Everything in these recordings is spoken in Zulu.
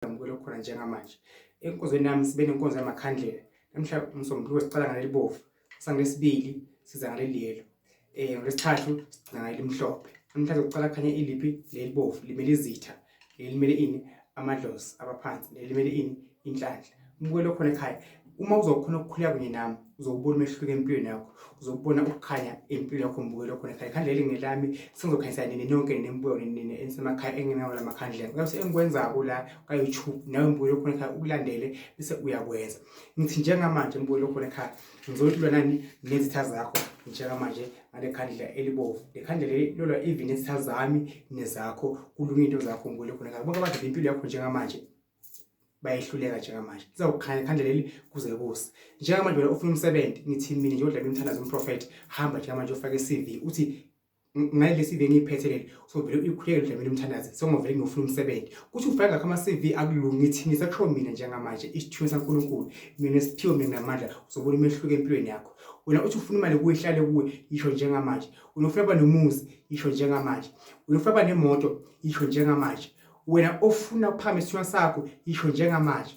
Ngibukele khona njengamanje. Enkonzweni yami sibe nenkonzo yamakhandlela. Namhla uMsombuluko siqala ngaleli bovu, sangelesibili siza ngaleli yelo. Ngolwesithathu sigcina ngaleli mhlophe. Namhlanje kuqala khanya iliphi leli bovu limele izitha, leli limele ini amadlozi abaphansi, leli limele ini inhlanhla. Umbukelo khona ekhaya uma uzokhona ukukhuleka kunye nami uzobona umehluko empilweni yakho uzobona ukukhanya empilweni yakho mbukelo khona ekhaya ikhandlela elingelami sengizokhanyisa nini nonke nini mbuko nini enisemakhaye engenawo la makhandlela kuyase engikwenzako la ka-YouTube nawe mbukelo khona ekhaya ukulandele bese uyakwenza ngithi njengamanje mbukelo khona ekhaya ngizolwa nani nezitha zakho njengamanje ngale khandlela elibovu le khandlela lolwa even nezitha zami nezakho kulunga into zakho mbukelo khona ekhaya bonke abantu impilo yakho njengamanje bayehluleka njengamanje lizawukhanya ikhandlela leli kuze kuse njengamanje wena ufuna umsebenzi ngithi mina nje odlala umthandazo umprofethi hamba njengamanje ufake i-CV uthi ngaleli CV engiyiphethe leli sovele uyikhulekele udlamini umthandazo sengovele ngiyofuna umsebenzi kuthi ufake ngakho ama-CV akulungi ngithi ngisakusho mina njengamanje isithunywa saNkulunkulu mina nesiphiwo mina namandla uzobona umehluko empilweni yakho wena uthi ufuna imali kuwe ihlale kuwe yisho njengamanje wena ufuna kuba nomuzi yisho njengamanje wena ufuna kuba nemoto yisho njengamanje wena ofuna ukuphakama isithunywa sakho yisho njengamanje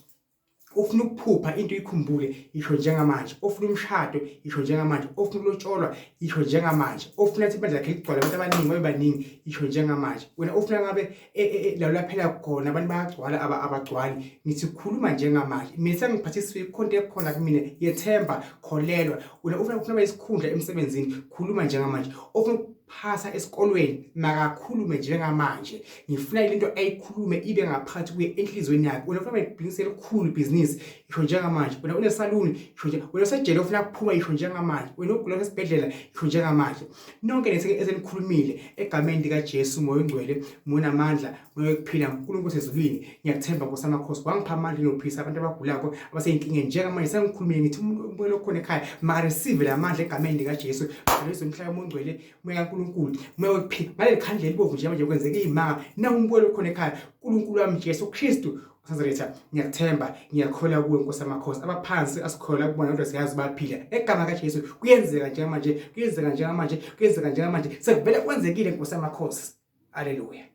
ofuna ukuphupha into ikhumbule yisho njengamanje ofuna umshado yisho njengamanje ofuna ukulotsholwa yisho njengamanje ofuna ukuthi ibandla lakhe ligcwale abantu abaningi babe baningi yisho njengamanje wena ofuna ngabe e, e, e, la laphela khona abantu bayagcwala abagcwali ngithi khuluma njengamanje mina sengiphathisiwe ikhonto ekhona kumina yethemba kholelwa wena ofuna ufuna isikhundla emsebenzini khuluma njengamanje ofuna phasa esikolweni makakhulume njengamanje ngifuna lento ayikhulume ibe ngaphakathi kuye enhlizweni yakhe wena ufuna ibhizinisi elikhulu ibhizinisi isho njengamanje wena unesaluni isho nje wena usejele ufuna ukuphuma isho njengamanje wena ugula esibhedlela isho njengamanje nonke nesike esenikhulumile egameni likaJesu moya ongcwele monamandla moya wokuphila uNkulunkulu osezulwini ngiyakuthemba Nkosi amakhosi wangipha amandla nophilisa abantu abagulako abaseyinkingeni njengamanje sengikhulumile ngithi umuntu umbukelo okhona ekhaya makareceive la mandla egameni likaJesu lezo mhlaba ongcwele moya kaNkulunkulu moya wokuphila ngaleli khandlela elibovu nje manje kwenzeka izimanga na umbukelo okhona ekhaya uNkulunkulu wami Jesu Kristu Nazaretha ngiyakuthemba ngiyakholwa kuwe Nkosi amakhosi abaphansi asikholwa kubona kodwa siyazi baphila egama kaJesu kuyenzeka njengamanje kuyenzeka njengamanje kuyenzeka njengamanje sekuvele kwenzekile Nkosi amakhosi Haleluya.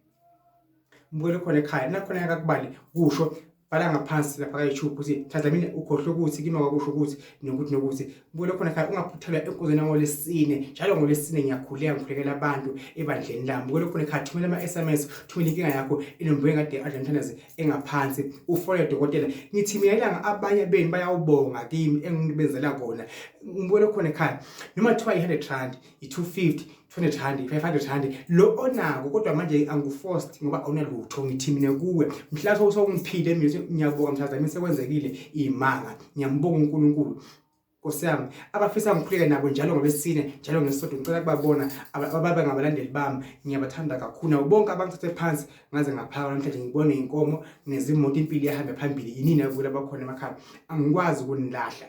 Mbukele khona ekhaya nakhona akakubali kusho bhala ngaphansi lapha ka-YouTube ukuthi thatha mina ukhohlwe ukuthi kimi kwakusho ukuthi nokuthi nokuthi mbukele khona ekhaya ungaphuthelwa enkonzweni yangolwesine njalo ngolwesine ngiyakhuleka ngikhulekela abantu ebandleni lami mbukele khona ekhaya thumela ama-SMS thumela inkinga yakho inombolo engade adla mthandazi engaphansi ufole dokotela ngithi mina ilanga abanye benu bayawubonga kimi engibenzela kona ngibukele khona ekhaya noma kuthiwa i-100 rand i-250 200 rand 500 rand lo onako kodwa manje angiforced ngoba awunalutho ngithi mina kuwe mhla sowungiphile mina ngiyabonga mthaza mina sekwenzekile imanga ngiyambonga uNkulunkulu Nkosi yami abafisa ngikhuleke nabo njalo ngolwesine njalo ngesonto ngicela kubabona ababe ngabalandeli bami ngiyabathanda kakhulu nabo bonke abangithathe phansi ngaze ngaphaka namhlanje ngibone inkomo nezimoto impilo iyahambe phambili yinini akula abakhona emakhaya angikwazi ukunilahla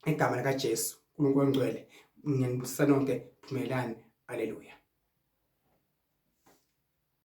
igama likaJesu uNkulunkulu ongcwele ngiyanibusisa nonke phumelelani haleluya.